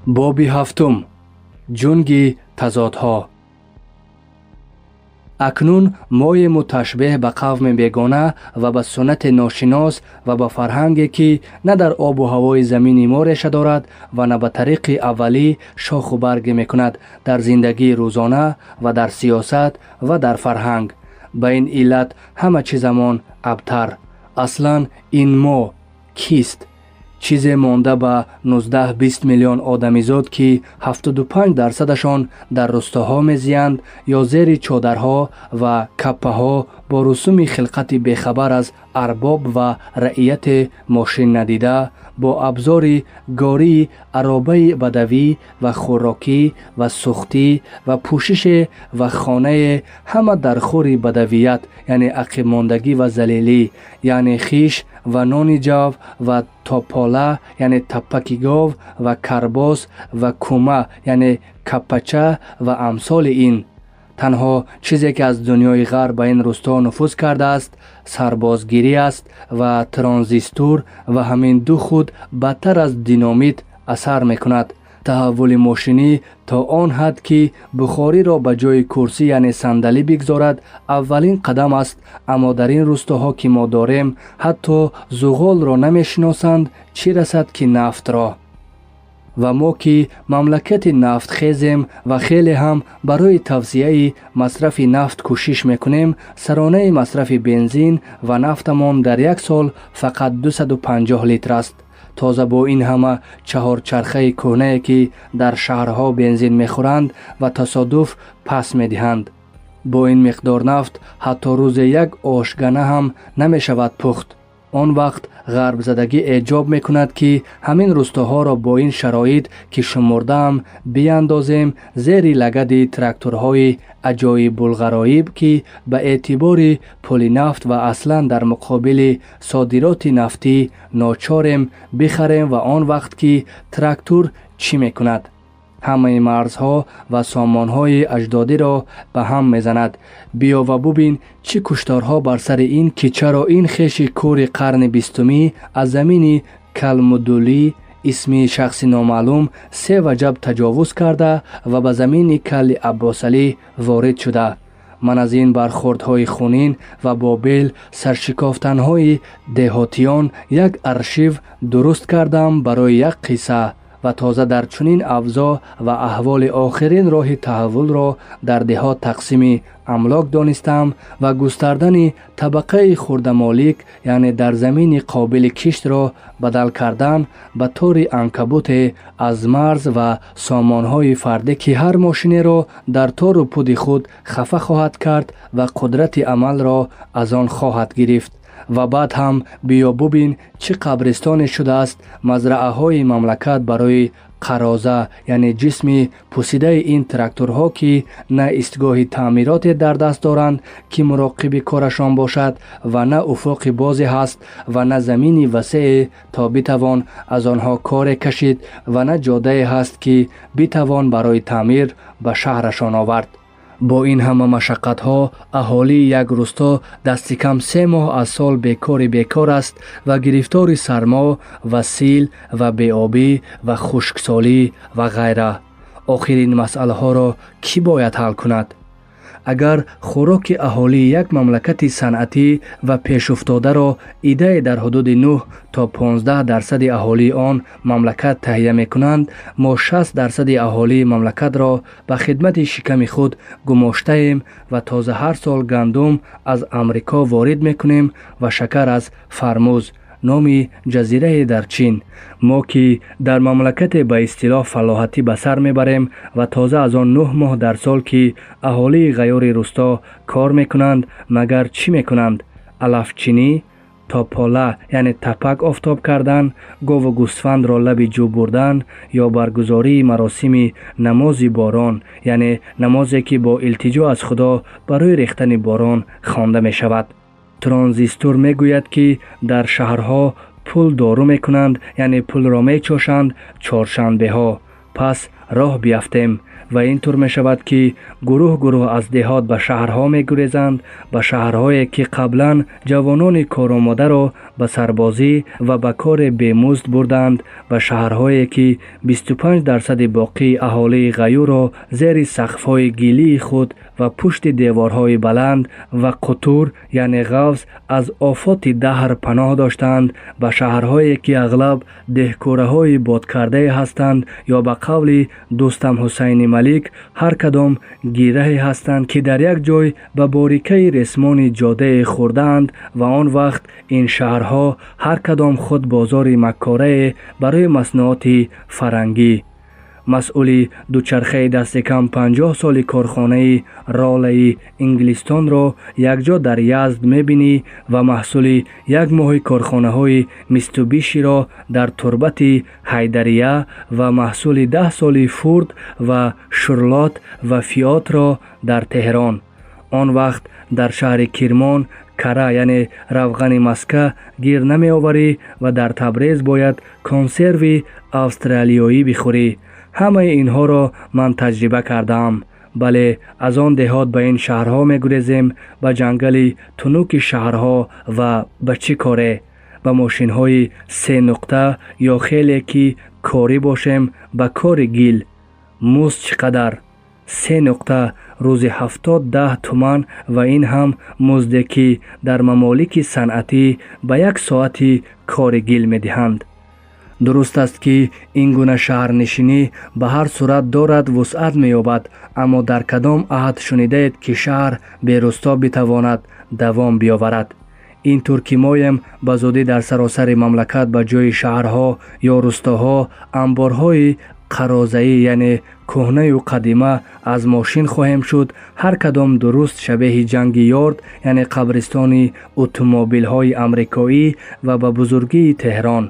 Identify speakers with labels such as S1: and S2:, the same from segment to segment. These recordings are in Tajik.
S1: Боби ҳафтум. Ҷунги тазодҳо. Акнун моему ташбеҳ ба қавми бегона ва ба суннати ношинос ва ба фарҳанге, ки на дар обу ҳавои замини мо реша дорад ва на ба тариқи аввалӣ шоху барге мекунад дар зиндагии рӯзона ва дар сиёсат ва дар фарҳанг. Ба ин иллат ҳама чизамон абтар. Аслан ин мо кист? Чизе монда ба 19-20 миллион одамизод, ки 75 дарсадашон дар рустоҳо мезиянд ё зери чодарҳо ва каппаҳо, бо русуми хилқати бехабар аз арбоб ва раияте мошин надида, бо абзори гории аробаи бадавӣ ва хӯрокӣ ва сӯхтӣ ва пӯшише ва хонае, ҳама дар хури бадавият, яъне ақибмондагӣ ва залилӣ, яъне хиш ва нони ҷав ва топола, яъне таппаки гов, ва карбос ва кума, яъне каппача, ва амсоли ин. Танҳо чизе, ки аз дунёи ғарб ба ин рӯсто нуфуз кардааст, сарбозгирӣ аст ва транзистур, ва ҳамин ду худ бадтар аз динамит асар мекунад. Таҳаввули мошинӣ то он ҳад, ки бухориро ба ҷои курсӣ, яъне сандалӣ, бигзорад, аввалин қадам аст. Аммо дар ин рӯстоҳо, ки мо дорем, ҳатто зуғолро намешиносанд, чӣ расад ки нафтро. Ва мо, ки мамлакати нафтхезем ва хеле ҳам барои тавсияи масрафи нафт кӯшиш мекунем, саронаи масрафи бензин ва нафтамон дар як сол фақат 250 литр аст. Тоза бо ин ҳама чаҳорчархаи кӯҳнае, ки дар шаҳрҳо бензин мехӯранд ва тасодуф пас медиҳанд. Бо ин миқдор нафт ҳатто рӯзе як ошгана ҳам намешавад пухт. Он вақт ғарбзадагӣ эҷоб мекунад, ки ҳамин рӯстоҳоро бо ин шароит, ки шумурдаам, биандозем зери лагади тракторҳои аҷоибулғароиб, ки ба эътибори пули нафт ва аслан дар муқобили содироти нафтӣ ночорем бихарем. Ва он вақт ки трактор чӣ мекунад? Ҳамаи марзҳо ва сомонҳои аҷдодиро ба ҳам мезанад. Биё ва бубин, чӣ кушторҳо бар сари ин, ки чаро ин хеши кӯри қарни бистумӣ аз замини Калмудулӣ, исми шахси номаълум, се ваҷаб таҷовуз карда ва ба замини Калли Аббосалӣ ворид шуда. Ман аз ин бархӯрдҳои хунин ва бо бел саршикофтанҳои деҳотиён як аршив дуруст кардам барои як қисса. Ва тоза дар чунин авзоъ ва аҳволи охирин роҳи таҳаввулро дар деҳот тақсими амлок донистам ва густардани табақаи хурдамолик, яъне дар замини қобили киштро бадал кардан ба тори анкабуте аз марз ва сомонҳои фардӣ, ки ҳар мошинеро дар тору пуди худ хафа хоҳад кард ва қудрати амалро аз он хоҳад гирифт. Ва баъд ҳам биё бубин, чӣ қабристоне шудааст мазраъаҳои мамлакат барои қароза, яъне ҷисми пусидаи ин тракторҳо, ки на истгоҳи таъмироте дар даст доранд, ки муроқиби корашон бошад, ва на уфуқи бозе ҳаст, ва на замини васеъе, то битавон аз онҳо коре кашид, ва на ҷодае ҳаст, ки битавон барои таъмир ба шаҳрашон овард. Бо ин ҳама машаққатҳо аҳолии як рӯсто дасти кам 3 моҳ аз сол бекори бекор аст ва гирифтори сармо ва сил ва беобӣ ва хушксолӣ ва ғайра. Охир ин масъалаҳоро кӣ бояд ҳал кунад? Агар хӯроки аҳолии як мамлакати санъатӣ ва пешуфтодаро иддае дар ҳудуди 9 то 15 дарсади аҳолии он мамлакат таҳия мекунанд, мо 60 дарсади аҳолии мамлакатро ба хидмати шиками худ гумоштаем ва тоза ҳар сол гандум аз Амрико ворид мекунем ва шакар аз Фармуз, номи ҷазирае дар Чин. Мо, ки дар мамлакате ба истилоҳ фалоҳатӣ ба сар мебарем ва тоза аз он 9 моҳ дар сол, ки аҳолии ғайёри рӯсто кор мекунанд, магар чӣ мекунанд? Алафчинӣ, топола, яъне тапак офтоб кардан, гову гӯсфандро лаби ҷӯ бурдан ё баргузории маросими намози борон, яъне намозе, ки бо илтиҷо аз Худо барои рехтани борон хонда мешавад. Транзистор мегӯяд, ки дар шаҳрҳо пул дору мекунанд, яъне пулро мечошанд чоршанбеҳо. Пас Роҳ биафтем ва ин тур мешавад, ки гурӯҳ гурӯҳ аз деҳот ба шаҳрҳо мегурезанд, ба шаҳрҳое, ки қаблан ҷавонони коромодаро ба сарбозӣ ва ба кори бемузд бурданд, ба шаҳрҳое, ки 25% боқии аҳолии ғаюрро зери сақфҳои гилии худ ва пушти деворҳои баланд ва қутур, яъне ғафз, аз офоти даҳр паноҳ доштанд, ба шаҳрҳое, ки ағлаб деҳкораҳои бодкардае ҳастанд ё ба қавли дӯстам Ҳусайни Малик ҳар кадом гираҳе ҳастанд, ки дар як ҷой ба борикаи ресмони ҷодае хӯрдаанд. Ва он вақт ин шаҳрҳо ҳар кадом худ бозори маккорае барои маснуоти фарангӣ. Масъули дучархаи дастикам 50 соли корхонаи Ролаи Инглистонро якҷо дар Язд мебинӣ ва маҳсули як моҳи корхонаҳои Митсубиширо дар турбати Ҳайдария ва маҳсули 10 соли Фурд ва Шурлот ва Фиатро дар Теҳрон. Он вақт дар шаҳри Кирмон кара, яъне равғани маска, гир намеоварӣ ва дар Табрез бояд консерви австралиёӣ бихӯрӣ. Ҳамаи инҳоро ман таҷриба кардаам. Бале, аз он деҳот ба ин шаҳрҳо мегурезем, ба ҷангали тунуки шаҳрҳо. Ва ба чӣ коре? Ба мошинҳои се нуқта ё хеле ки корӣ бошем, ба кори гил. Музд чӣ қадар? Се нуқта рӯзи 70-10 туман ва ин ҳам музде, ки дар мамолики санъатӣ ба як соати кори гил медиҳанд. Дуруст аст, ки ин гуна шаҳрнишинӣ ба ҳар сурат дорад вусъат меёбад, аммо дар кадом аҳд шунидаед, ки шаҳр берусто битавонад давом биёварад? Ин тур ки моем, ба зудӣ дар саросари мамлакат ба ҷои шаҳрҳо ё рустоҳо анборҳои қарозаӣ, яъне кӯҳнаю қадима аз мошин хоҳем шуд, ҳар кадом дуруст шабеҳи ҷанги ёрд, яъне қабристони утумобилҳои амрикоӣ ва ба бузургии Теҳрон.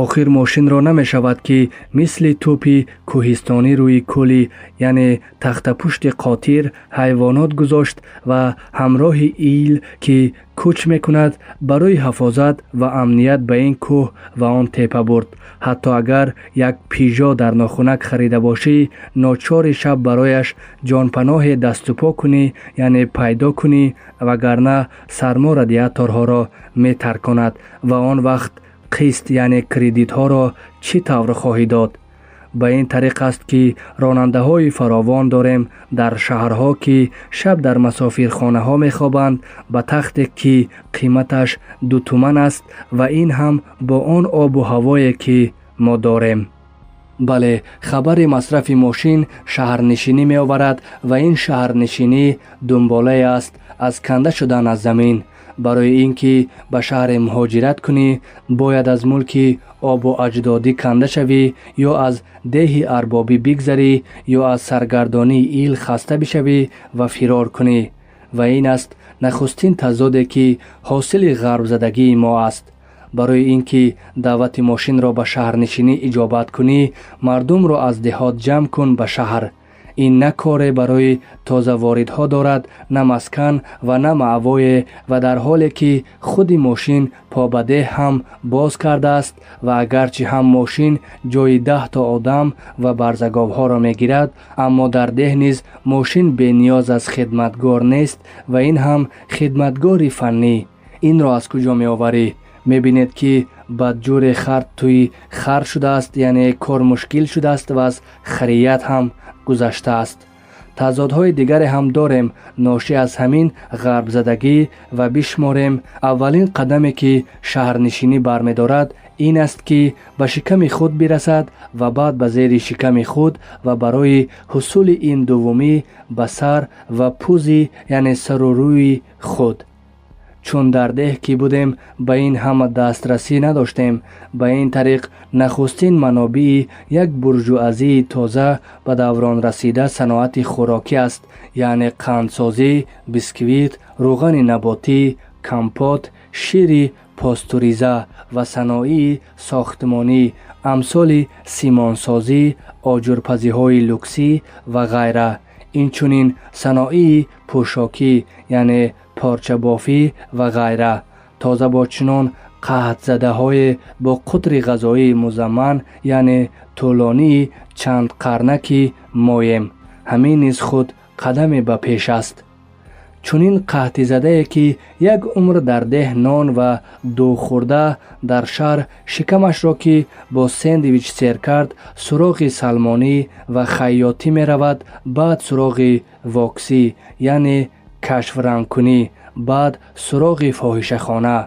S1: Охир мошинро намешавад, ки мисли тӯпи кӯҳистонӣ рӯи кӯли, яъне тахтапушти қотир ҳайвонот гузошт ва ҳамроҳи ил, ки кӯч мекунад, барои ҳафозат ва амният ба ин кӯҳ ва он тепа бурд. Ҳатто агар як Пижо дар нохунак харида бошӣ, ночори шаб барояш ҷонпаноҳе даступо кунӣ, яъне пайдо кунӣ, вагарна сармо радиаторҳоро метарконад. Ва он вақт қист, яъне кредитҳоро чӣ тавр хоҳӣ дод? Ба ин тариқ аст, ки ронандаҳои фаровон дорем дар шаҳрҳо, ки шаб дар масофирхонаҳо мехобанд ба тахте, ки қиматаш 2 туман аст, ва ин ҳам бо он обу ҳавое, ки мо дорем. Бале, хабари масрафи мошин шаҳрнишинӣ меоварад ва ин шаҳрнишинӣ дунболае аст аз канда шудан аз замин. Барои ин ки ба шаҳре муҳоҷират кунӣ, бояд аз мулки обу аҷдодӣ канда шавӣ ё аз деҳи арбобӣ бигзарӣ ё аз саргардонии ил хаста бишавӣ ва фирор кунӣ. Ва ин аст нахустин тазоде, ки ҳосили ғарбзадагии мо аст. Барои ин ки даъвати мошинро ба шаҳрнишинӣ иҷобат кунӣ, мардумро аз деҳот ҷамъ кун ба шаҳр. Ин на коре барои тозаворидҳо дорад, на маскан ва на маъвое, ва дар ҳоле ки худи мошин побадеҳ ҳам боз кардааст ва агарчи ҳам мошин ҷои 10-то одам ва барзаговҳоро мегирад, аммо дар деҳ низ мошин бениёз аз хидматгор нест ва ин ҳам хидматгори фаннӣ. Инро аз куҷо меоварӣ? Мебинед, ки бадҷуре хар тӯи хар шудааст, яъне кор мушкил шудааст ва аз харият ҳам гузаштааст. Тазодҳои дигаре ҳам дорем ношӣ аз ҳамин ғарбзадагӣ ва бишморем. Аввалин қадаме, ки шаҳрнишинӣ бармедорад, ин аст, ки ба шиками худ бирасад ва баъд ба зери шиками худ ва барои ҳусули ин дуввумӣ ба сар ва пӯзи, яъне сару рӯи худ. Чун дар деҳ ки будем, ба ин ҳама дастрасӣ надоштем. Ба ин тариқ нахустин манобии як буржуазии тоза ба даврон расида саноати хӯрокӣ аст, яъне қандсозӣ, бисквит, рӯғани наботӣ, компот, шири постуриза ва саноии сохтмонӣ, амсоли симонсозӣ, оҷурпазиҳои люксӣ ва ғайра. Инчунин саноии пӯшокӣ, яъне порчабофӣ ва ғайра. Тоза бо чунон Қаҳтзадаҳое бо қутри ғазоии музамман, яъне тӯлонии чандқарна, ки моем. Ҳамин низ худ қадаме ба пеш аст. Чунин қаҳтизадае, ки як умр дар деҳ нон ва дӯғ хӯрда, дар шаҳр шикамашро ки бо сендвич сер кард, суроғи салмонӣ ва хайётӣ меравад, баъд суроғи воксӣ, яъне кашфрангкунӣ, баъд суроғи фоҳишахона.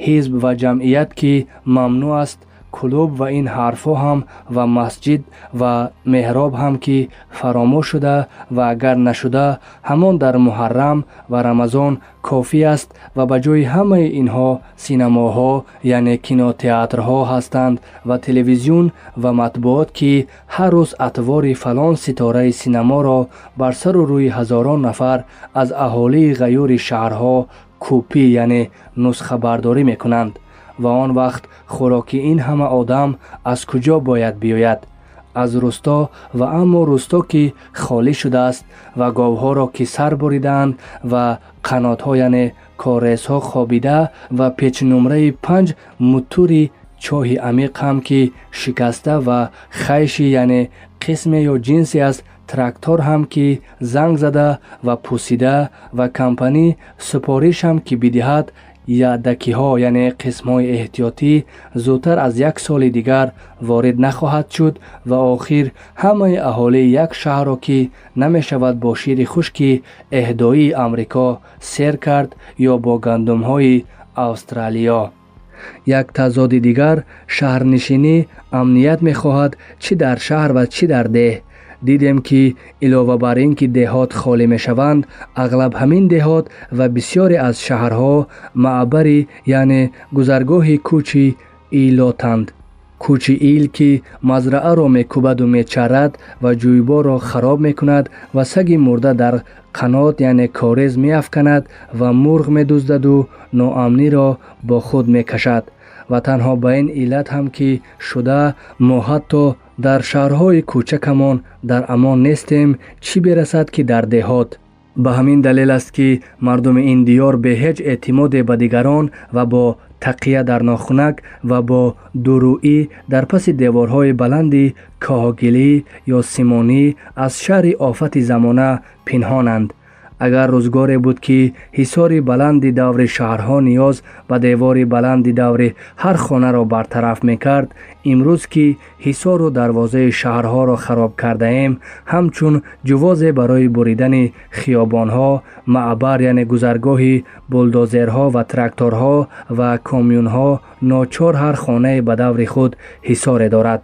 S1: Ҳизб ва ҷамъият ки мамнӯъ аст, клуб ва ин ҳарфҳо ҳам ва масҷид ва меҳроб ҳам ки фаромӯш шуда ва агар нашуда, ҳамон дар Муҳаррам ва Рамазон кофӣ аст ва ба ҷои ҳамаи инҳо синамоҳо, яъне кинотеатрҳо ҳастанд ва телевизион ва матбуот, ки ҳар рӯз атвори фалон ситораи синаморо бар сару рӯи ҳазорон нафар аз аҳолии ғаюри шаҳрҳо купӣ, яъне нусхабардорӣ мекунанд. Ва он вақт хӯроки ин ҳама одам аз куҷо бояд биёяд? Аз рӯсто. Ва аммо рӯсто ки холӣ шудааст ва говҳоро ки сар буридаанд ва қанотҳо, яъне корезҳо хобида ва печнумраи панҷ мутури чоҳи амиқ ҳам ки шикаста ва хайши, яъне қисме ё ҷинсе аз трактор ҳам ки занг зада ва пусида ва компанӣ супориш ҳам ки бидиҳад, ядакиҳо, яъне қисмҳои эҳтиётӣ зудтар аз як соли дигар ворид нахоҳад шуд. Ва охир ҳамаи аҳолии як шаҳрро ки намешавад бо шири хушки эҳдоии Амрико сер кард ё бо гандумҳои Австралиё. Як тазоди дигар: шаҳрнишинӣ амният мехоҳад, чӣ дар шаҳр ва чӣ дар деҳ. Дидем, ки илова бар ин ки деҳот холӣ мешаванд, ағлаб ҳамин деҳот ва бисёре аз шаҳрҳо маъбари, яъне гузаргоҳи кӯчи илотанд. Кӯчи ил, ки мазраъаро мекӯбаду мечарад ва ҷӯйборро хароб мекунад ва саги мурда дар қанот, яъне корез меафканад ва мурғ медуздаду ноамниро бо худ мекашад. Ва танҳо ба ин иллат ҳам ки шуда, мо ҳатто дар шаҳрҳои кӯчакамон дар амон нестем, чӣ берасад ки дар деҳот. Ба ҳамин далел аст, ки мардуми ин диёр бе ҳеҷ эътимоде ба дигарон ва бо тақия дар нохунак ва бо дурӯӣ дар паси деворҳои баланди коҳгилӣ ё симонӣ аз шарри офати замона пинҳонанд. Агар рӯзгоре буд, ки ҳисори баланди даври шаҳрҳо ниёз ба девори баланди даври ҳар хонаро бартараф мекард, имрӯз ки ҳисору дарвозаи шаҳрҳоро хароб кардаем, ҳамчун ҷувозе барои буридани хиёбонҳо, маъбар, яъне гузаргоҳи булдозерҳо ва тракторҳо ва комюнҳо, ночор ҳар хонае ба даври худ ҳисоре дорад.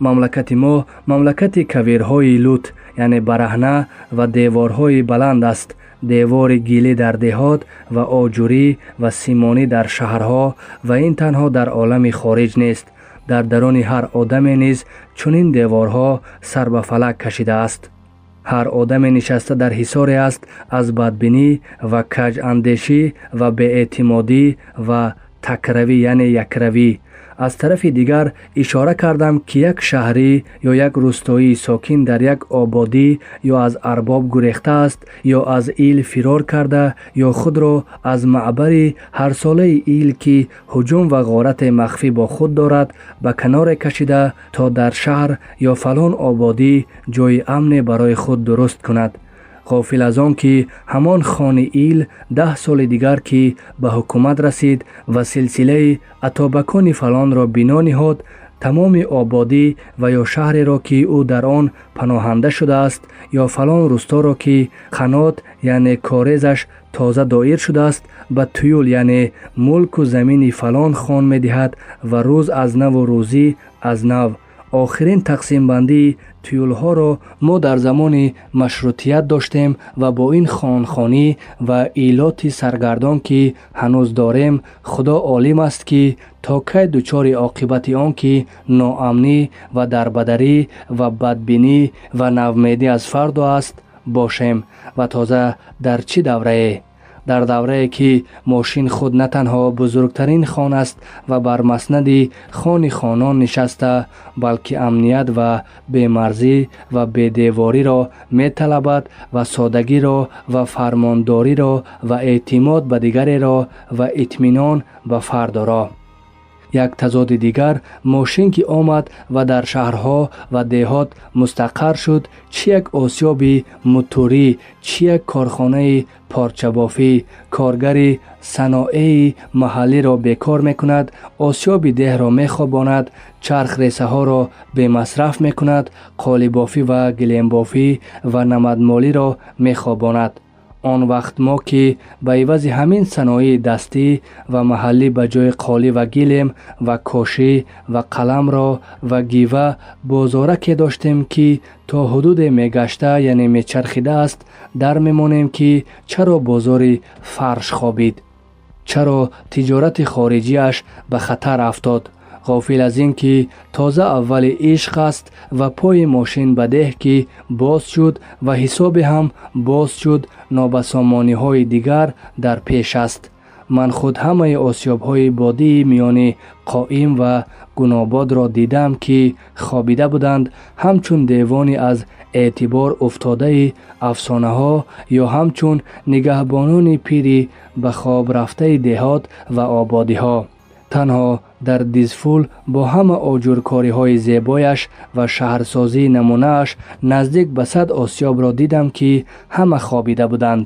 S1: Мамлакати мо мамлакати кавирҳои лут, яъне бараҳна, ва деворҳои баланд аст: девори гилӣ дар деҳот ва оҷурӣ ва симонӣ дар шаҳрҳо. Ва ин танҳо дар олами хориҷ нест, дар даруни ҳар одаме низ чунин деворҳо сар ба фалак кашидааст. Ҳар одаме нишаста дар ҳисоре аст аз бадбинӣ ва каҷандешӣ ва беэътимодӣ ва такравӣ, яъне якравӣ. Аз тарафи дигар ишора кардам, ки як шаҳрӣ ё як рӯстоии сокин дар як ободӣ ё аз арбоб гурехта аст, ё аз ил фирор карда, ё худро аз маъбари ҳарсолаи ил, ки ҳуҷум ва ғорате махфӣ бо худ дорад, ба каноре кашида, то дар шаҳр ё фалон ободӣ ҷои амне барои худ дуруст кунад, ғофил аз он ки ҳамон хони ил 10 соли дигар ки ба ҳукумат расид ва силсилаи атобакони фалонро бино ниҳод, тамоми ободӣ ва ё шаҳреро, ки ӯ дар он паноҳанда шудааст, ё фалон рӯсторо, ки қанот, яъне корезаш тоза доир шудааст, ба туюл, яъне мулку замини фалон хон медиҳад ва рӯз аз наву рӯзӣ аз нав. Охирин тақсимбандии туюлҳоро мо дар замони машрутият доштем ва бо ин хонхонӣ ва илоти саргардон, ки ҳанӯз дорем, Худо олим аст, ки то кай дучори оқибати он ки ноамнӣ ва дарбадарӣ ва бадбинӣ ва навмедӣ аз фардо аст бошем. Ва тоза дар чӣ даврае? Дар даврае ки мошин худ на танҳо бузургтарин хон аст ва бар маснади хони хонон нишаста, балки амният ва бемарзӣ ва бедевориро металабад ва содагиро ва фармондориро ва эътимод ба дигареро ва итминон ба фардоро. Як тазоди дигар: мошин ки омад ва дар шаҳрҳо ва деҳот мустақар шуд, чӣ як осиёби мутурӣ, чӣ як корхонаи порчабофӣ коргари саноеи маҳаллиро бекор мекунад, осиёби деҳро мехобонад, чархресаҳоро бемасраф мекунад, қолибофӣ ва гилембофӣ ва намадмолиро мехобонад. Он вақт мо, ки ба ивази ҳамин саноии дастӣ ва маҳаллӣ ба ҷои қолӣ ва гилем ва кошӣ ва қаламро ва гива бозораке доштем, ки то ҳудуде мегашта, яъне мечархидааст, дар мемонем, ки чаро бозори фарш хобид, чаро тиҷорати хориҷиаш ба хатар афтод, ғофил аз ин ки тоза аввали ишқ аст ва пои мошин ба деҳ ки боз шуд ва ҳисобе ҳам боз шуд, нобасомониҳои дигар дар пеш аст. Ман худ ҳамаи осиёбҳои бодии миёни Қоим ва Гунободро дидам, ки хобида буданд, ҳамчун девони аз эътибор уфтодаи афсонаҳо ё ҳамчун нигаҳбонони пири ба хоб рафтаи деҳот ва ободиҳо. Танҳо дар Дизфул бо ҳама оҷуркориҳои зебояш ва шаҳрсозии намунааш наздик ба 100 осиёбро дидам, ки ҳама хобида буданд.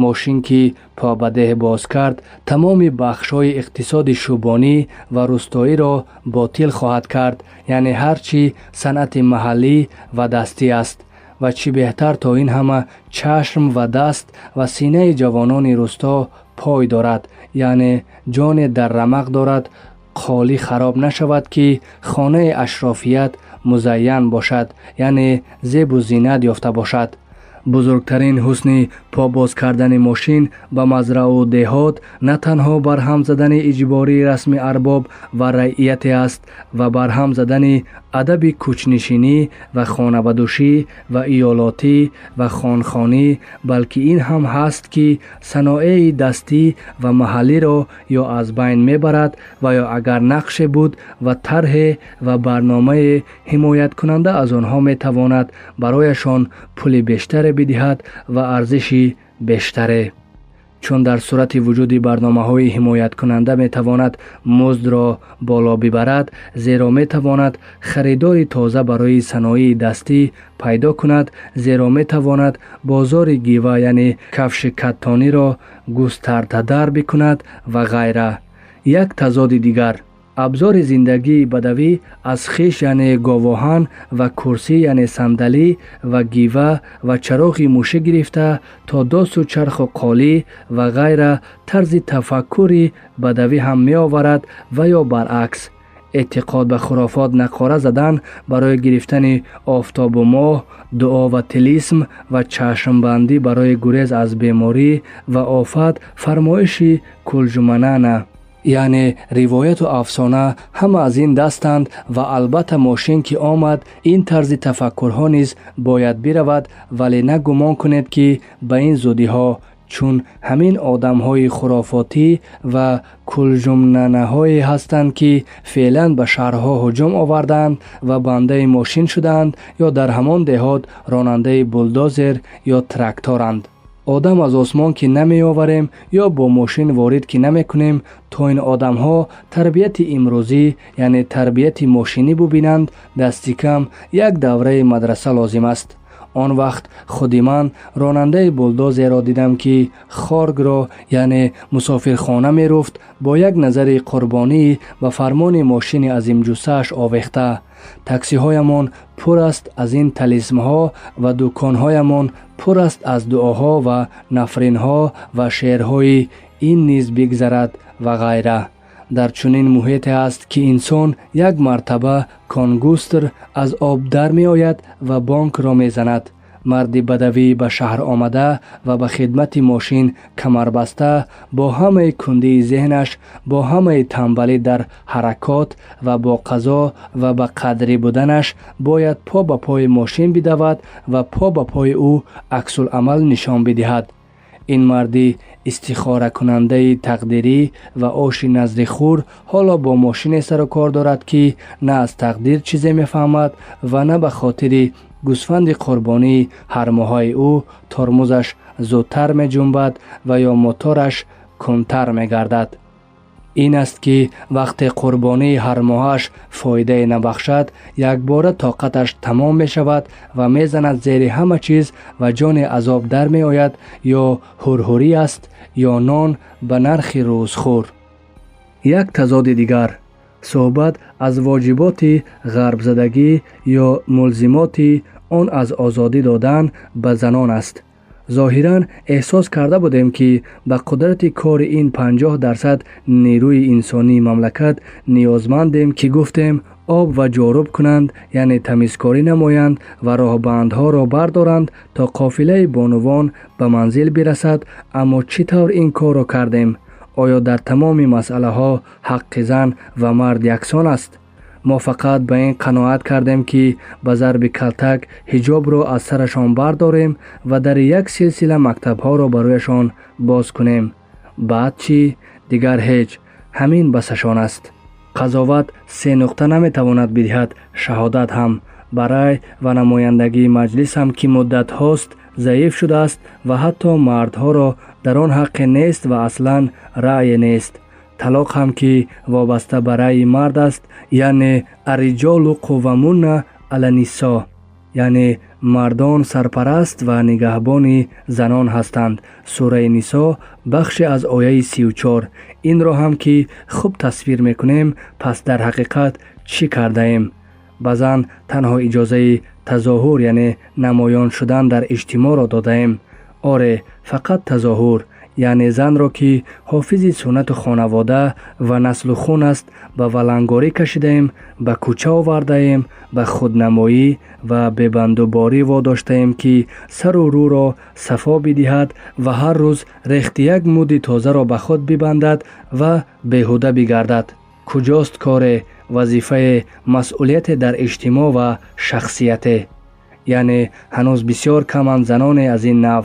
S1: Мошин ки по ба деҳ боз кард, тамоми бахшҳои иқтисоди шӯбонӣ ва рустоиро ботил хоҳад кард, яъне ҳар чӣ санъати маҳаллӣ ва дастӣ аст. Ва чӣ беҳтар, то ин ҳама чашм ва даст ва синаи ҷавонони русто пой дорад, яъне ҷоне дар рамақ дорад, қолӣ хароб нашавад, ки хонаи ашрофият музайян бошад, яъне зебу зинат ёфта бошад. Бузургтарин ҳусни побоз кардани мошин ба мазраъу деҳот на танҳо барҳам задани иҷбории расми арбоб ва раияте аст ва барҳам задани адаби кӯчнишинӣ ва хонабадӯшӣ ва иёлотӣ ва хонхонӣ, балки ин ҳам ҳаст, ки саноеи дастӣ ва маҳаллиро ё аз байн мебарад ва ё агар нақше буд ва тарҳе ва барномае ҳимояткунанда аз онҳо, метавонад барояшон пули бештаре бидиҳад ва арзиши бештаре, чун дар сурати вуҷуди барномаҳои ҳимояткунанда метавонад муздро боло бибарад, зеро метавонад харидори тоза барои саноии дастӣ пайдо кунад, зеро метавонад бозори гива, яъне кафши каттониро густардатар бикунад ва ғайра. Як тазоди дигар: абзори зиндагии бадавӣ аз хиш, яъне говоҳан, ва курсӣ, яъне сандалӣ, ва гива ва чароғи мушӣ гирифта то досу чарху қолӣ ва ғайра тарзи тафаккури бадавӣ ҳам меоварад ва ё баръакс. Эътиқод ба хурофот, нақора задан барои гирифтани офтобу моҳ, дуо ва тилисм ва чашмбандӣ барои гурез аз беморӣ ва офат, фармоиши кулҷуманана, яъне ривояту афсона, ҳама аз ин дастанд. Ва албатта, мошин ки омад, ин тарзи тафаккурҳо низ бояд биравад, вале на гумон кунед, ки ба ин зудиҳо, чун ҳамин одамҳои хурофотӣ ва кулҷумнанаҳое ҳастанд, ки феълан ба шаҳрҳо ҳуҷум овардаанд ва бандаи мошин шудаанд ё дар ҳамон деҳот ронандаи булдозер ё тракторанд. Одам аз осмон ки намеоварем ё бо мошин ворид ки намекунем. То ин одамҳо тарбияти имрӯзӣ, яъне тарбияти мошинӣ бубинанд, дасти кам як давраи мадраса лозим аст. Он вақт худи ман ронандаи булдозерро дидам, ки хоргро, яъне мусофирхона меруфт, бо як назари қурбонӣ ба фармони мошини азимҷуссааш овехта. Таксиҳоямон пур аст аз ин талисмҳо ва дуконҳоямон пур аст аз дуоҳо ва нафринҳо ва шеърҳои «ин низ бигзарад» ва ғайра. Дар чунин муҳите аст, ки инсон як мартаба конгустр аз об дар меояд ва бонкро мезанад. Марди бадавӣ ба шаҳр омада ва ба хидмати мошин камарбаста, бо ҳамаи кундии зеҳнаш, бо ҳамаи тамбалӣ дар ҳаракот ва бо қазо ва ба қадрӣ буданаш бояд по ба пои мошин бидавад ва по ба пои ӯ аксуламал нишон бидиҳад. Ин марди истихоракунандаи тақдирӣ ва оши назрихӯр ҳоло бо мошине сару кор дорад, ки на аз тақдир чизе мефаҳмад ва на ба хотири гӯсфанди қурбонии ҳармоҳаи ӯ тормузаш зудтар меҷунбад ва ё мотораш кундтар мегардад. Ин аст, ки вақте қурбонии ҳармоҳаш фоидае набахшад, якбора тоқаташ тамом мешавад ва мезанад зери ҳама чиз ва ҷони азоб дар меояд. Ё ҳурҳурӣ аст, ё нон ба нархи рӯзхӯр. Як тазоди дигар: суҳбат аз воҷиботи ғарбзадагӣ ё мулзимоти он аз озодӣ додан ба занон аст. Зоҳиран, эҳсос карда будем, ки ба қудрати кори ин 50% нерӯи инсонии мамлакат ниёзмандем, ки гуфтем об ва ҷоруб кунанд, яъне тамизкорӣ намоянд ва роҳбандҳоро бардоранд, то қофилаи бонувон ба манзил бирасад. Аммо чӣ тавр ин корро кардем? Оё дар тамоми масъалаҳо ҳаққи зан ва мард яксон аст? Мо фақат ба ин қаноат кардем, ки ба зарби калтак ҳиҷобро аз сарашон бардорем ва дари як силсила мактабҳоро барояшон боз кунем. Баъд чӣ? Дигар ҳеҷ. Ҳамин басашон аст. Қазоват се нуқта наметавонад бидиҳад. Шаҳодат ҳам ба рай ва намояндагии маҷлис ҳам, ки муддатҳост заиф шудааст ва ҳатто мардҳоро дар он ҳаққе нест ва аслан раъе нест. Талоқ ҳам, ки вобаста ба раъйи мард аст, яъне الرجال قوامون على النساء, яъне мардон сарпараст ва нигаҳбони занон ҳастанд, сураи Нисо, бахше аз ояи 34. Инро ҳам, ки хуб тасвир мекунем. Пас дар ҳақиқат чӣ кардаем? Ба зан танҳо иҷозаи тазоҳур, яъне намоён шудан дар иҷтимоъро додаем. Оре, фақат тазоҳур, яъне занро, ки ҳофизи суннату хонавода ва наслу хун аст, ба валангорӣ кашидаем, ба кӯча овардаем, ба худнамоӣ ва бебандуборӣ водоштаем, ки сару рӯро сафо бидиҳад ва ҳар рӯз рехти як муди тозаро ба худ бибандад ва беҳуда бигардад. Куҷост коре, вазифае, масъулияте дар иҷтимоъ ва шахсияте? Яъне ҳанӯз бисёр каманд заноне аз ин нав.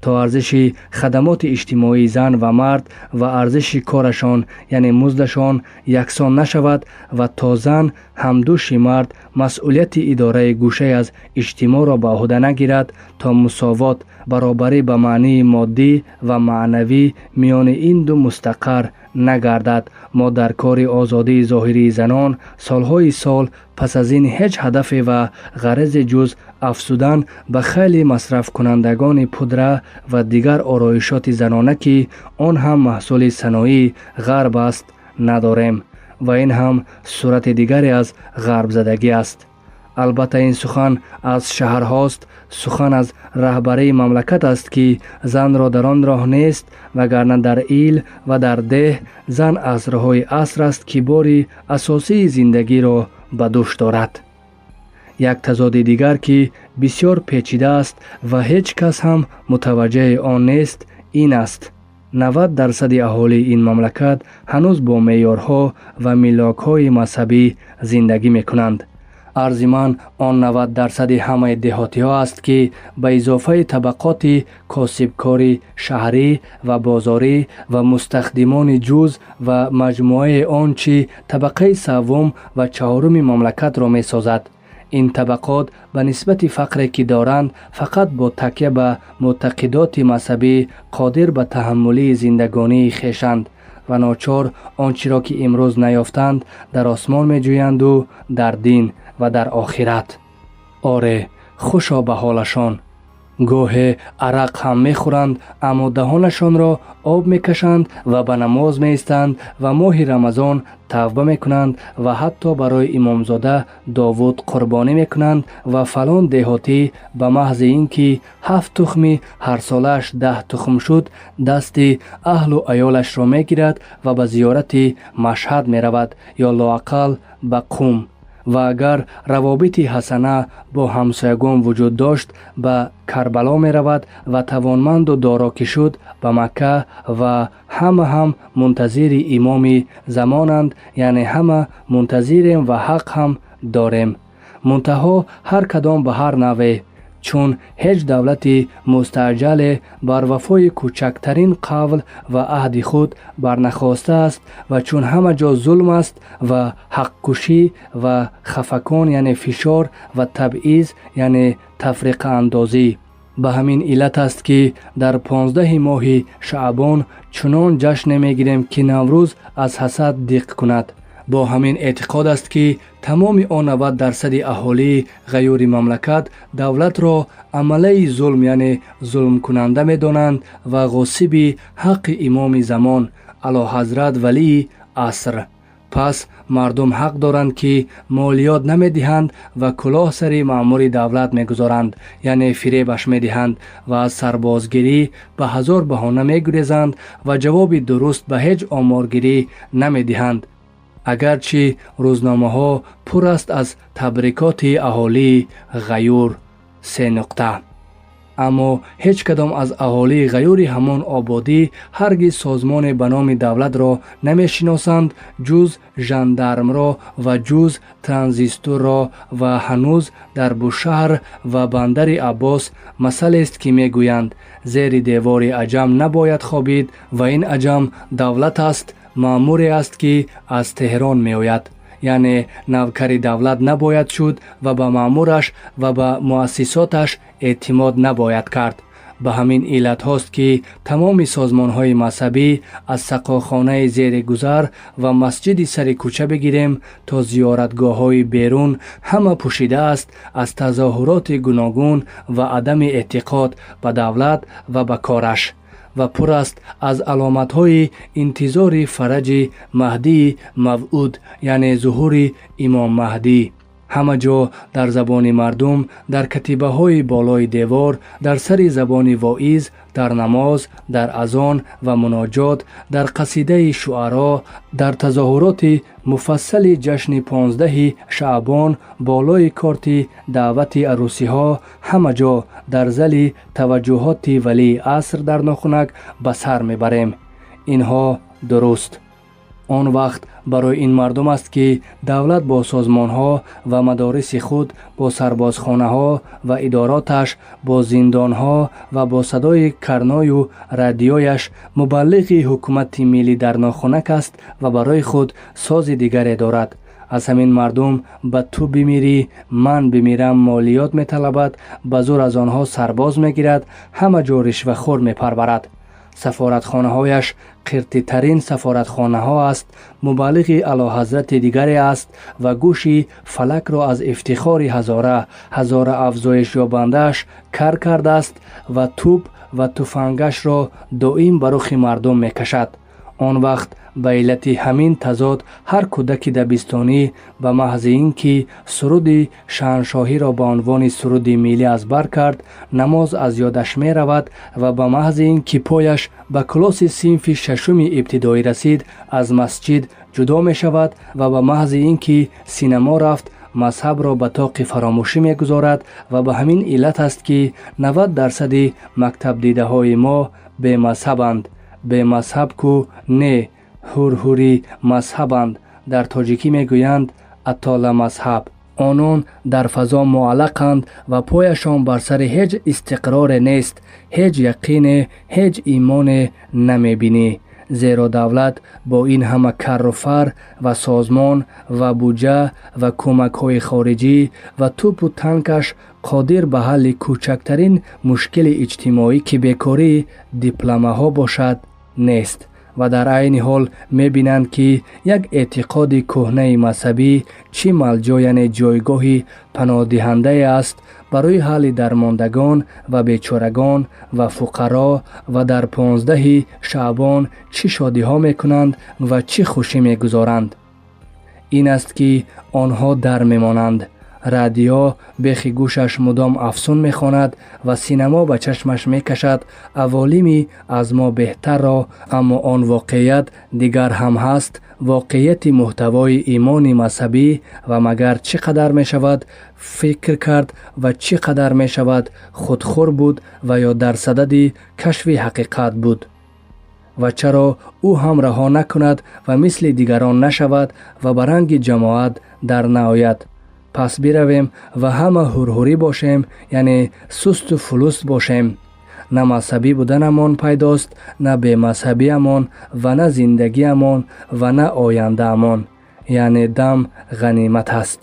S1: То арзиши хадамоти иҷтимоии зан ва мард ва арзиши корашон, яъне муздашон, яксон нашавад ва то зан ҳамдӯши мард масъулияти идораи гӯшае аз иҷтимоъро ба ӯҳда нагирад, то мусовот, баробарӣ ба маънии моддӣ ва маънавӣ миёни ин ду мустақар нагардад, мо дар кори озодии зоҳирии занон солҳои сол пас аз ин ҳеҷ ҳадафе ва ғаразе ҷуз афзудан ба хайли масрафкунандагони пудра ва дигар ороишоти занона, ки он ҳам маҳсули саноии ғарб аст, надорем. Ва ин ҳам сурати дигаре аз ғарбзадагӣ аст. Албатта, ин сухан аз шаҳрҳост, сухан аз раҳбарии мамлакат аст, ки занро дар он роҳ нест, вагарна дар ил ва дар деҳ зан асрҳои аср аст, ки бори асосии зиндагиро ба дӯш дорад. Як тазоди дигар, ки бисёр печида аст ва ҳеҷ кас ҳам мутаваҷҷаҳи он нест, ин аст: 90% аҳолии ин мамлакат ҳанӯз бо меъёрҳо ва миллокҳои мазҳабӣ зиндагӣ мекунанд. Арзи ман он 90% ҳамаи деҳотиҳо аст, ки ба изофаи табақоти косибкори шаҳрӣ ва бозорӣ ва мустахдимони ҷуз ва маҷмӯаи он чӣ табақаи саввум ва чаҳоруми мамлакатро месозад. Ин табақот ба нисбати фақре, ки доранд, фақат бо такя ба мӯътақидоти мазҳабӣ қодир ба таҳаммулии зиндагонии хешанд ва ночор он чиро, ки имрӯз наёфтанд, дар осмон меҷӯянду дар дин ва дар охират. Оре, хушо ба ҳолашон! Гоҳе арақ ҳам мехӯранд, аммо даҳонашонро об мекашанд ва ба намоз меистанд ва моҳи Рамазон тавба мекунанд ва ҳатто барои имомзода Довуд қурбонӣ мекунанд. Ва фалон деҳотӣ ба маҳзи ин ки ҳафт тухми ҳарсолааш 10 тухм шуд, дасти аҳлу аёлашро мегирад ва ба зиёрати Машҳад меравад ё лоақал ба Қум, ва агар равобити ҳасана бо ҳамсоягон вуҷуд дошт, ба Карбало меравад ва тавонманду доро ки шуд, ба Макка. Ва ҳама ҳам мунтазири имоми замонанд, яъне ҳама мунтазирем ва ҳақ ҳам дорем, мунтаҳо ҳар кадом ба ҳар навъе, чун ҳеҷ давлати мустаъҷале бар вафои кӯчактарин қавл ва аҳди худ барнахостааст ва чун ҳама ҷо зулм аст ва ҳаққкушӣ ва хафакон, яъне фишор ва табъиз, яъне тафриқаандозӣ. Ба ҳамин иллат аст, ки дар 15-и моҳи шаъбон чунон ҷашне мегирем, ки Наврӯз аз ҳасад диқ кунад. Бо ҳамин эътиқод аст, ки тамоми он 90 дарсади аҳолии ғайюри мамлакат давлатро амалаи зулм, яъне зулмкунанда медонанд ва ғосиби ҳаққи имоми замон, Аълоҳазрат валии аср. Пас мардум ҳақ доранд, ки молиёт намедиҳанд ва кулоҳ сари маъмури давлат мегузоранд, яъне фиребаш медиҳанд ва аз сарбозгирӣ ба ҳазор баҳона мегурезанд ва ҷавоби дуруст ба ҳеҷ оморгирӣ намедиҳанд, агарчи рӯзномаҳо пур аст аз табрикоти аҳолии ғаюр се нуқта. Аммо ҳеҷ кадом аз аҳолии ғаюри ҳамон ободӣ ҳаргиз созмоне ба номи давлатро намешиносанд, ҷуз жандармро ва ҷуз транзисторро. Ва ҳанӯз дар Бушаҳр ва Бандари Аббос масалест, ки мегӯянд: зери девори аҷам набояд хобид. Ва ин аҷам давлат аст, маъмуре аст, ки аз Теҳрон меояд. Яъне навкари давлат набояд шуд ва ба маъмураш ва ба муассисоташ эътимод набояд кард. Ба ҳамин иллатҳост, ки тамоми созмонҳои мазҳабӣ, аз саққохонаи зери гузар ва масҷиди сари кӯча бигирем то зиёратгоҳҳои берун, ҳама пӯшида аст аз тазоҳуроти гуногун ва адами эътиқод ба давлат ва ба кораш ва пур аст аз аломатҳои интизори фараҷи Маҳдии мавъуд, яъне зуҳури имом Маҳдӣ. Ҳама ҷо дар забони мардум, дар катибаҳои болои девор, дар сари забони воиз дар намоз, дар азон ва муноҷот, дар қасидаи шуаро, дар тазоҳуроти муфассали ҷашни 15-и шаъбон, болои корти даъвати арӯсиҳо, ҳама ҷо дар зали таваҷҷуҳоти валии аср дар нохунак ба сар мебарем. Инҳо дуруст он вақт барои ин мардум аст, ки давлат бо созмонҳо ва мадориси худ, бо сарбозхонаҳо ва идороташ, бо зиндонҳо ва бо садои карною радиояш мубаллиғи ҳукумати миллӣ дар нохунак аст ва барои худ сози дигаре дорад. Аз ҳамин мардум ба ту бимирӣ, ман бимирам молиёт металабад, ба зур аз онҳо сарбоз мегирад, ҳама ҷо ришвахӯр мепарварад, сафоратхонаҳояш қиртитарин сафоратхонаҳо аст, мубаллиғи Аълоҳазрати дигаре аст ва гӯши фалакро аз ифтихори ҳазора ҳазора афзоишёбандааш кар кардааст ва тӯб ва туфангашро доим ба рухи мардум мекашад. Он вақт ба иллати ҳамин тазод ҳар кӯдаки дабистонӣ ба маҳзи ин ки суруди шаҳаншоҳиро ба унвони суруди миллӣ аз бар кард, намоз аз ёдаш меравад ва ба маҳзи ин ки пояш ба клоси синфи шашуми ибтидоӣ расид, аз масҷид ҷудо мешавад ва ба маҳзи ин ки синамо рафт, мазҳабро ба тоқи фаромӯшӣ мегузорад. Ва ба ҳамин иллат аст, ки 90 дарсади мактабдидаҳои мо бемазҳабанд. Бемазҳаб ку не, ҳурҳурӣ мазҳабанд. Дар тоҷикӣ мегӯянд атоламазҳаб. Онон дар фазо муаллақанд ва пояшон бар сари ҳеҷ истиқроре нест, ҳеҷ яқине, ҳеҷ имоне намебинӣ, зеро давлат бо ин ҳама карру фар ва созмон ва буҷа ва кӯмакҳои хориҷӣ ва тӯпу танкаш қодир ба ҳалли кӯчактарин мушкили иҷтимоӣ, ки бекории дипломаҳо бошад, нест. Ва дар айни ҳол мебинанд, ки як эътиқоди кӯҳнаи мазҳабӣ чӣ малҷо, яъне ҷойгоҳи паноҳдиҳандае аст барои ҳалли дармондагон ва бечорагон ва фуқаро ва дар 15-и шаъбон чӣ шодиҳо мекунанд ва чӣ хушӣ мегузоранд. Ин аст, ки онҳо дар мемонанд. Радио бехи гӯшаш мудом афсун мехонад ва синамо ба чашмаш мекашад аволими аз мо беҳтарро. Аммо он воқеият дигар ҳам ҳаст, воқеияти муҳтавои имони мазҳабӣ. Ва магар чӣ қадар мешавад фикр кард ва чӣ қадар мешавад худхӯр буд ва ё дар садади кашфи ҳақиқат буд? Ва чаро ӯ ҳам раҳо накунад ва мисли дигарон нашавад ва ба ранги ҷамоат дар наояд? Пас биравем ва ҳама ҳурҳурӣ бошем, яъне сусту фулуст бошем. На мазҳабӣ буданамон пайдост, на бемазҳабиамон ва на зиндагиамон ва на ояндаамон. Яъне дам ғанимат аст.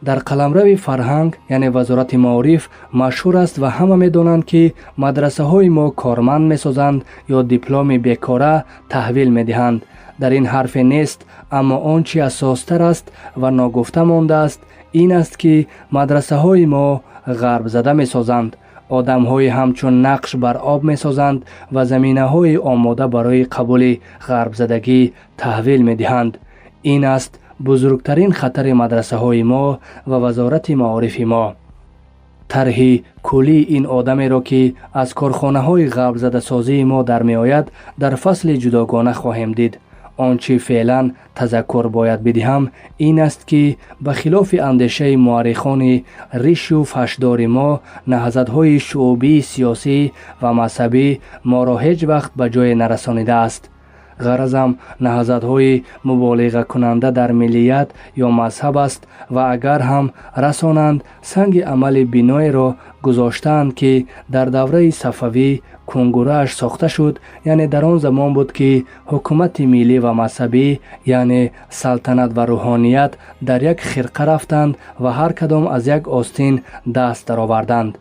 S1: Дар қаламрави фарҳанг, яъне Вазорати маориф, машҳур аст ва ҳама медонанд, ки мадрасаҳои мо корманд месозанд ё дипломи бекора таҳвил медиҳанд. Дар ин ҳарфе нест, аммо он чи асостар аст ва ногуфта мондааст, ин аст, ки мадрасаҳои мо ғарбзада месозанд, одамҳои ҳамчун нақш бар об месозанд ва заминаҳои омода барои қабули ғарбзадагӣ таҳвил медиҳанд. Ин аст бузургтарин хатари мадрасаҳои мо ва Вазорати маорифи мо. Тарҳи куллии ин одамеро, ки аз корхонаҳои ғарбзадасозии мо дар меояд, дар фасли ҷудогона хоҳем дид. Он чи феълан тазаккур бояд бидиҳам, ин аст, ки ба хилофи андешаи муаррихони ришу фашдори мо, наҳзатҳои шуъубии сиёсӣ ва мазҳабӣ моро ҳеҷ вақт ба ҷое нарасонидааст. Ғаразам наҳзатҳои муболиғакунанда дар миллият ё мазҳаб аст ва агар ҳам расонанд, санги амали биноеро гузоштаанд, ки дар давраи Сафавӣ кунгурааш сохта шуд, яъне дар он замон буд, ки ҳукумати миллӣ ва мазҳабӣ, яъне салтанат ва рӯҳоният, дар як хирқа рафтанд ва ҳар кадом аз як остин даст дароварданд.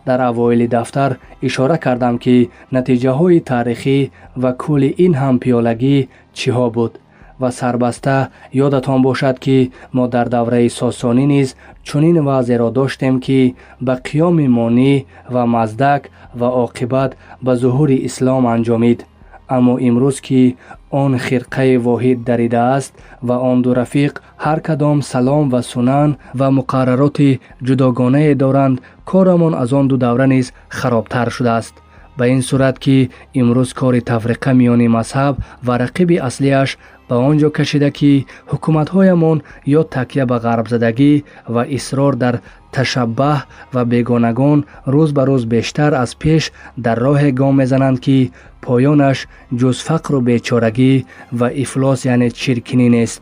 S1: Дар аввоили дафтар ишора кардам, ки натиҷаҳои таърихӣ ва кулли ин ҳампиёлагӣ чиҳо буд ва сарбаста ёдатон бошад, ки мо дар давраи Сосонӣ низ чунин вазъеро доштем, ки ба қиёми Монӣ ва Маздак ва оқибат ба зуҳури ислом анҷомид. Аммо имрӯз, ки он хирқаи воҳид даридааст ва он ду рафиқ ҳар кадом салом ва сунан ва муқаррароти ҷудогонае доранд, корамон аз он ду давра низ харобтар шудааст. Ба ин сурат, ки имрӯз кори тафриқа миёни мазҳаб ва рақиби аслиаш ба он ҷо кашида, ки ҳукуматҳоямон ё такя ба ғарбзадагӣ ва исрор дар ташаббаҳ ва бегонагон рӯз ба рӯз бештар аз пеш дар роҳе гом мезананд, ки поёнаш ҷуз фақру бечорагӣ ва ифлос, яъне чиркинӣ нест,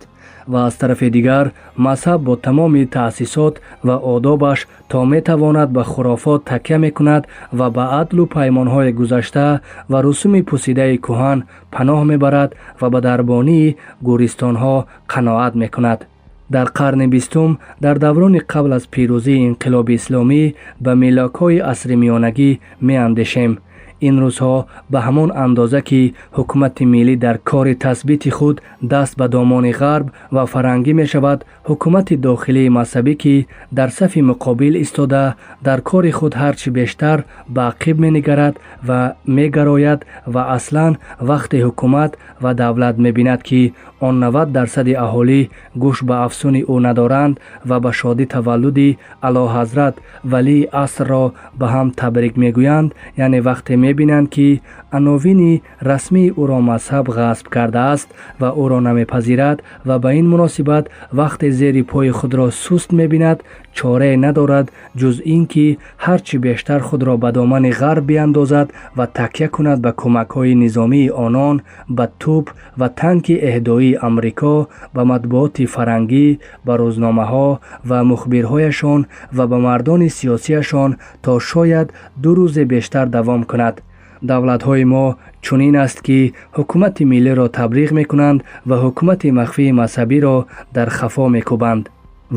S1: ва аз тарафи дигар мазҳаб бо тамоми таъсисот ва одобаш то метавонад ба хурофот такя мекунад ва ба адлу паймонҳои гузашта ва русуми пусидаи кӯҳан паноҳ мебарад ва ба дарбонии гӯристонҳо қаноат мекунад. Дар қарни бистум, дар даврони қабл аз пирӯзии инқилоби исломӣ, ба мелокҳои асри миёнагӣ меандешем. Ин рӯзҳо ба ҳамон андоза, ки ҳукумати миллӣ дар кори тасбити худ даст ба домони ғарб ва фарангӣ мешавад, ҳукумати дохилии мазҳабӣ, ки дар сафи муқобил истода, дар кори худ ҳарчи бештар ба ақиб менигарад ва мегарояд. Ва аслан вақте ҳукумат ва давлат мебинад, ки он 90 дарсади аҳолӣ гӯш ба афсуни ӯ надоранд ва ба шодӣ таваллуди Аълоҳазрат валии асрро ба ҳам табрик мегӯянд, яъне вақте мебинанд, ки ановини расмии ӯро мазҳаб ғасб кардааст ва ӯро намепазирад, ва ба ин муносибат вақте зери пои худро суст мебинад, чорае надорад, ҷуз ин ки ҳарчи бештар худро ба домани ғарб биандозад ва такя кунад ба кӯмакҳои низомии онон, ба тӯп ва танки эҳдоии Амрико, ба матбуоти фарангӣ, ба рӯзномаҳо ва мухбирҳояшон ва ба мардони сиёсияшон, то шояд ду рӯзе бештар давом кунад. Давлатҳои мо чунин аст, ки ҳукумати миллиро таблиғ мекунанд ва ҳукумати махфии мазҳабиро дар хафо мекӯбанд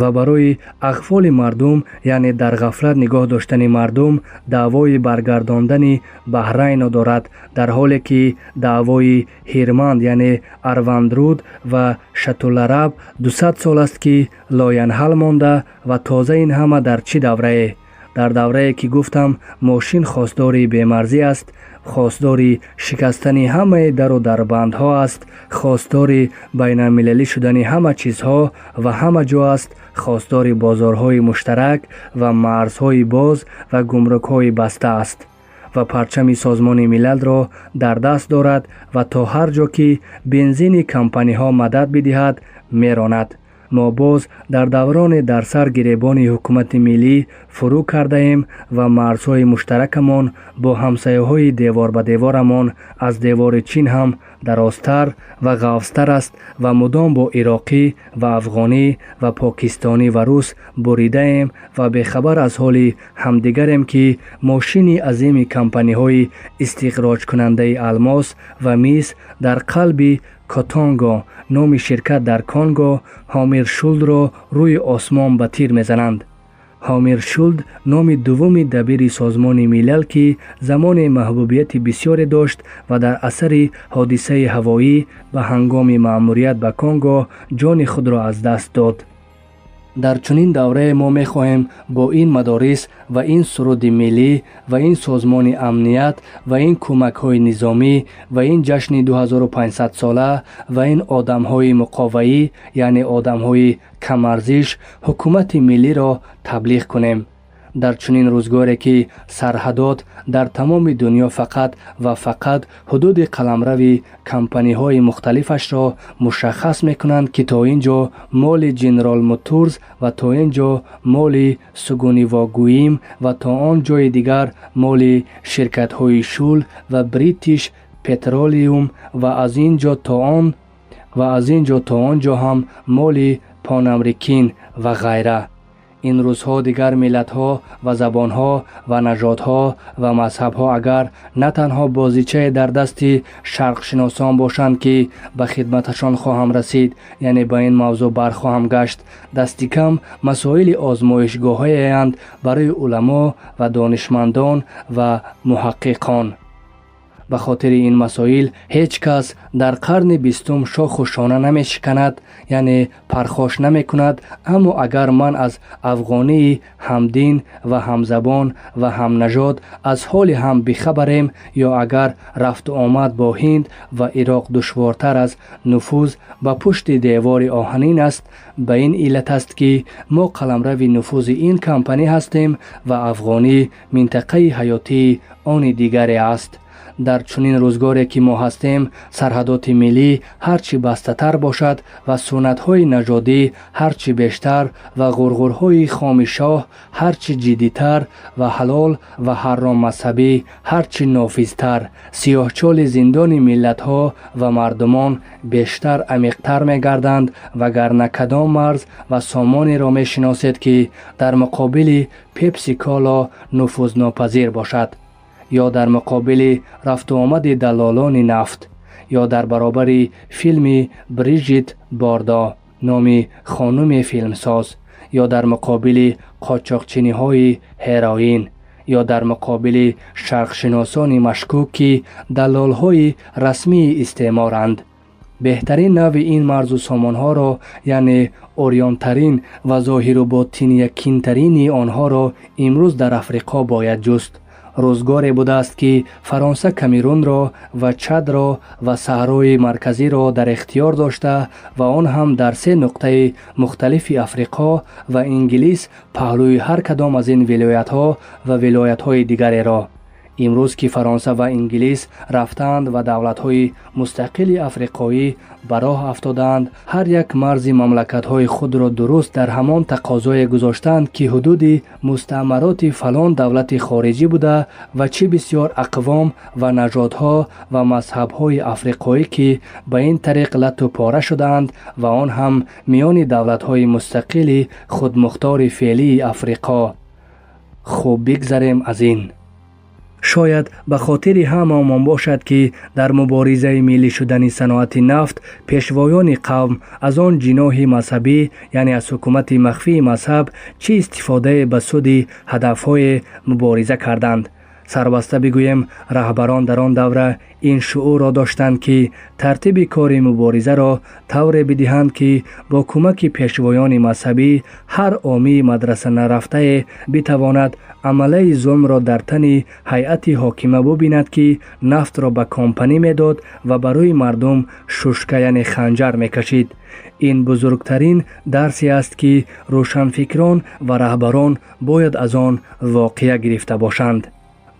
S1: ва барои ағфоли мардум, яъне дар ғафлат нигоҳ доштани мардум, даъвои баргардондани Баҳрайнро дорад, дар ҳоле ки даъвои Ҳирманд, яъне Арвандруд ва Шатулараб, 200 сол аст, ки лоянҳал монда. Ва тоза ин ҳама дар чӣ даврае? Дар даврае, ки гуфтам, мошин хосдори бемарзӣ аст, хосдори шикастани ҳамаи дару дарбандҳо аст, хосдори байналмилалӣ шудани ҳама чизҳо ва ҳама ҷо аст, хосдори бозорҳои муштарак ва марзҳои боз ва гумрукҳои баста аст ва парчами Созмони Милалро дар даст дорад ва то ҳар ҷо ки бензини компаниҳо мадад бидиҳад, меронад. Мо боз дар давроне дар сар гиребони ҳукумати миллӣ фурӯ кардаем ва марзҳои муштаракамон бо ҳамсояҳои девор ба деворамон аз девори Чин ҳам дарозтар ва ғафзтар аст ва мудом бо ироқӣ ва афғонӣ ва покистонӣ ва рус буридаем ва бехабар аз ҳоли ҳамдигарем, ки мошини азими компаниҳои истиқроҷкунандаи алмос ва мис дар қалби Катанга, номи ширкат дар Конго, Ҳаммаршолдро рӯи осмон ба тир мезананд. Ҳаммаршолд номи дуввуми дабири Созмони Милал, ки замоне маҳбубияти бисёре дошт ва дар асари ҳодисаи ҳавоӣ ба ҳангоми маъмурият ба Конго ҷони худро аз даст дод. Дар чунин даврае мо мехоҳем бо ин мадорис ва ин суруди миллӣ ва ин созмони амният ва ин кӯмакҳои низомӣ ва ин ҷашни 2500-сола ва ин одамҳои муқоваӣ, яъне одамҳои камарзиш, ҳукумати миллиро таблиғ кунем. Дар чунин рӯзгоре, ки сарҳадот дар тамоми дунё фақат ва фақат ҳудуди қаламрави компаниҳои мухталифашро мушаххас мекунанд, ки то ин ҷо моли Ҷенерал Моторз ва то ин ҷо моли Сугунивогӯим ва то он ҷои дигар моли ширкатҳои Шелл ва Бритиш Петролиум ва аз ин ҷо то он ва аз ин ҷо то он ҷо ҳам моли Панамерикан ва ғайра. Ин рӯзҳо дигар миллатҳо ва забонҳо ва нажодҳо ва мазҳабҳо агар на танҳо бозичае дар дасти шарқшиносон бошанд, ки ба хидматашон хоҳам расид, яъне ба ин мавзӯъ бархоҳам гашт, дасти кам масоили озмоишгоҳҳоеанд барои уламо ва донишмандон ва муҳаққиқон. Ба хотири ин масоил ҳеҷ кас дар қарни бистум шоху шона намешиканад, яъне пархош намекунад. Аммо агар ман аз афғонии ҳамдин ва ҳамзабон ва ҳамнажод аз ҳоли ҳам бихабарем, ё агар рафту омад бо Ҳинд ва Ироқ душвортар аз нуфуз ба пушти девори оҳанин аст, ба ин иллат аст, ки мо қаламрави нуфузи ин компанӣ ҳастем ва афғонӣ минтақаи ҳаётии они дигаре аст. Дар чунин рӯзгоре, ки мо ҳастем, сарҳадоти миллӣ ҳарчи бастатар бошад ва суннатҳои нажодӣ ҳарчи бештар ва ғурғурҳои хоми шоҳ ҳарчи ҷиддитар ва ҳалол ва ҳаром мазҳабӣ ҳарчи нофизтар, сиёҳчоли зиндони миллатҳо ва мардумон бештар амиқтар мегарданд. Вагарна кадом марз ва сомонеро мешиносед, ки дар муқобили Пепси Кола нуфузнопазир бошад, ё дар муқобили рафтуомади даллолони нафт, ё дар баробари филми Брижит Бардо, номи хонуми филмсоз, ё дар муқобили қочоқчиниҳои ҳероин, ё дар муқобили шарқшиносони машкук, ки даллолҳои расмии истеъморанд? Беҳтарин навъи ин марзу сомонҳоро, яъне орёнтарин ва зоҳиру ботиниякинтарини онҳоро имрӯз дар Африқо бояд ҷуст. Рӯзгоре будааст, ки Фаронса Камерунро ва Чадро ва Саҳрои Марказиро дар ихтиёр дошта ва он ҳам дар се нуқтаи мухталифи Африқо, ва Инглис паҳлӯи ҳар кадом аз ин вилоятҳо ва вилоятҳои дигареро. Имрӯз, ки Фаронса ва Инглис рафтаанд ва давлатҳои мустақили африқоӣ ба роҳ афтодаанд, ҳар як марзи мамлакатҳои худро дуруст дар ҳамон тақозое гузоштаанд, ки ҳудуди мустаъмароти фалон давлати хориҷӣ буда. Ва чӣ бисёр ақвом ва нажодҳо ва мазҳабҳои африқоӣ, ки ба ин тариқ латту пора шудаанд ва он ҳам миёни давлатҳои мустақили худмухтори феълии Африқо. Хуб, бигзарем аз ин. Шояд ба хотири ҳамаамон бошад, ки дар муборизаи миллӣ шудани саноати нафт пешвоёни қавм аз он ҷиноҳи мазҳабӣ, яъне аз ҳукумати махфии мазҳаб, чӣ истифодае ба суди ҳадафҳое мубориза карданд. Сарбаста бигӯем, раҳбарон дар он давра ин шуурро доштанд, ки тартиби кори муборизаро тавре бидиҳанд, ки бо кӯмаки пешвоёни мазҳабӣ ҳар омии мадраса нарафтае битавонад амалаи зулмро дар тани ҳайати ҳокима бубинад, ки нафтро ба компанӣ медод ва барои мардум шушка, яъне ханҷар мекашид. Ин бузургтарин дарсе аст, ки рӯшанфикрон ва раҳбарон бояд аз он воқеа гирифта бошанд.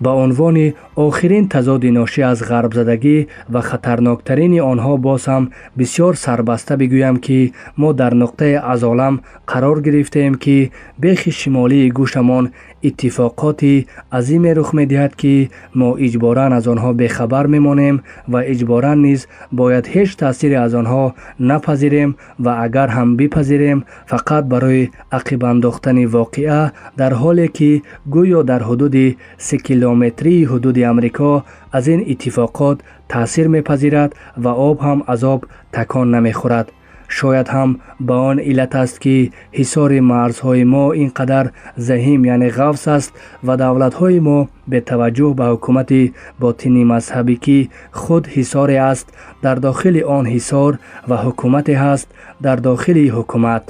S1: Ба унвони охирин тазоди ношӣ аз ғарбзадагӣ ва хатарноктарини онҳо боз ҳам бисёр сарбаста бигӯям, ки мо дар нуқтае аз олам қарор гирифтаем, ки бехи шимолии гӯшамон иттифоқоти азиме рух медиҳад, ки мо иҷборан аз онҳо бехабар мемонем ва иҷборан низ бояд ҳеҷ таъсире аз онҳо напазирем ва агар ҳам бипазирем, фақат барои ақибандохтани воқеа, дар ҳоле ки гӯё дар ҳудуди 3 километрии ҳудуди Амрико аз ин иттифоқот Таъсир мепазирад ва об ҳам аз об такон намехӯрад. Шояд ҳам ба он иллат аст, ки ҳисори марзҳои мо ин қадар заҳим, яъне ғафз аст ва давлатҳои мо бетаваҷҷӯҳ ба ҳукумати ботини мазҳабӣ, ки худ ҳисоре аст дар дохили он ҳисор ва ҳукумате ҳаст дар дохили ҳукумат.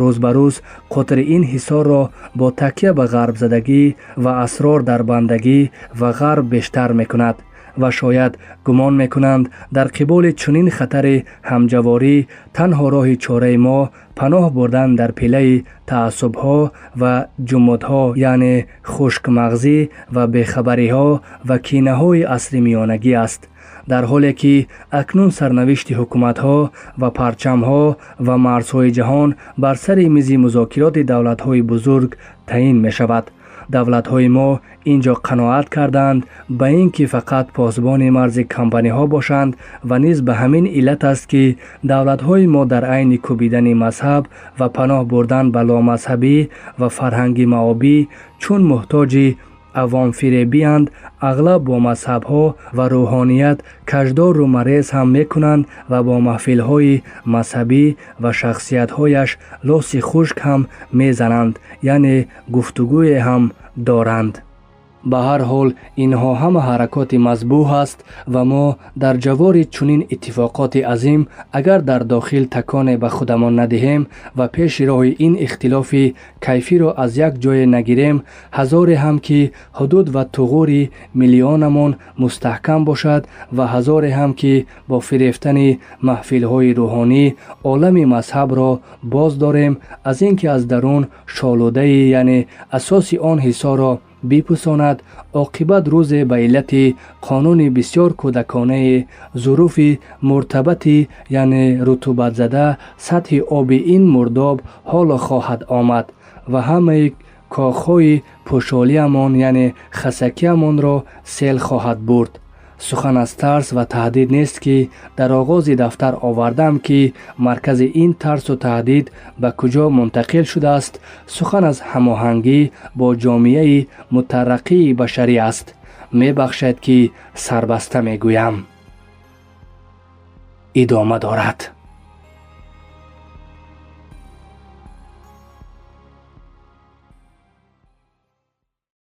S1: Рӯз ба рӯз қутри ин ҳисорро бо такя ба ғарбзадагӣ ва асрор дар бандагӣ ва ғарб бештар мекунад ва шояд гумон мекунанд, дар қиболи чунин хатари ҳамҷаворӣ танҳо роҳи чораи мо паноҳ бурдан дар пилаи таассубҳо ва ҷумудҳо, яъне хушкмағзӣ ва бехабариҳо ва кинаҳои асри миёнагӣ аст, дар ҳоле ки акнун сарнавишти ҳукуматҳо ва парчамҳо ва марзҳои ҷаҳон бар сари мизи музокироти давлатҳои бузург таъин мешавад. Давлатҳои мо ин ҷо қаноат карданд ба ин ки фақат посбони марзи компаниҳо бошанд ва низ ба ҳамин иллат аст, ки давлатҳои мо дар айни кӯбидани мазҳаб ва паноҳ бурдан ба ломазҳабӣ ва фарҳанги маобӣ, чун муҳтоҷи авомфиребианд, ағлаб бо мазҳабҳо ва рӯҳоният каждору марез ҳам мекунанд ва бо маҳфилҳои мазҳабӣ ва шахсиятҳояш лоси хушк ҳам мезананд, яъне гуфтугӯе ҳам доранд. Ба ҳар ҳол, инҳо ҳама ҳаракоти мазбуҳ аст ва мо дар ҷавори чунин иттифоқоти азим агар дар дохил таконе ба худамон надиҳем ва пеши роҳи ин ихтилофи кайфиро аз як ҷое нагирем, ҳазоре ҳам ки ҳудуд ва туғури миллионамон мустаҳкам бошад ва ҳазоре ҳам ки бо фирефтани маҳфилҳои рӯҳонӣ олами мазҳабро боз дорем аз ин ки аз дарун шолудаи, яъне асоси он ҳисорро бипӯсонад, оқибат рӯзе ба иллати қонуни бисёр кӯдаконаи зуруфи муртабати, яъне рутубатзада сатҳи оби ин мурдоб ҳоло хоҳад омад ва ҳамаи кохҳои пӯшолиамон, яъне хасакиамонро сел хоҳад бурд. Сухан аз тарс ва таҳдид нест, ки дар оғози дафтар овардам, ки маркази ин тарсу таҳдид ба куҷо мунтақил шудааст. Сухан аз ҳамоҳангӣ бо ҷомеаи мутараққии башарӣ аст. Мебахшед, ки сарбаста мегӯям. Идома дорад.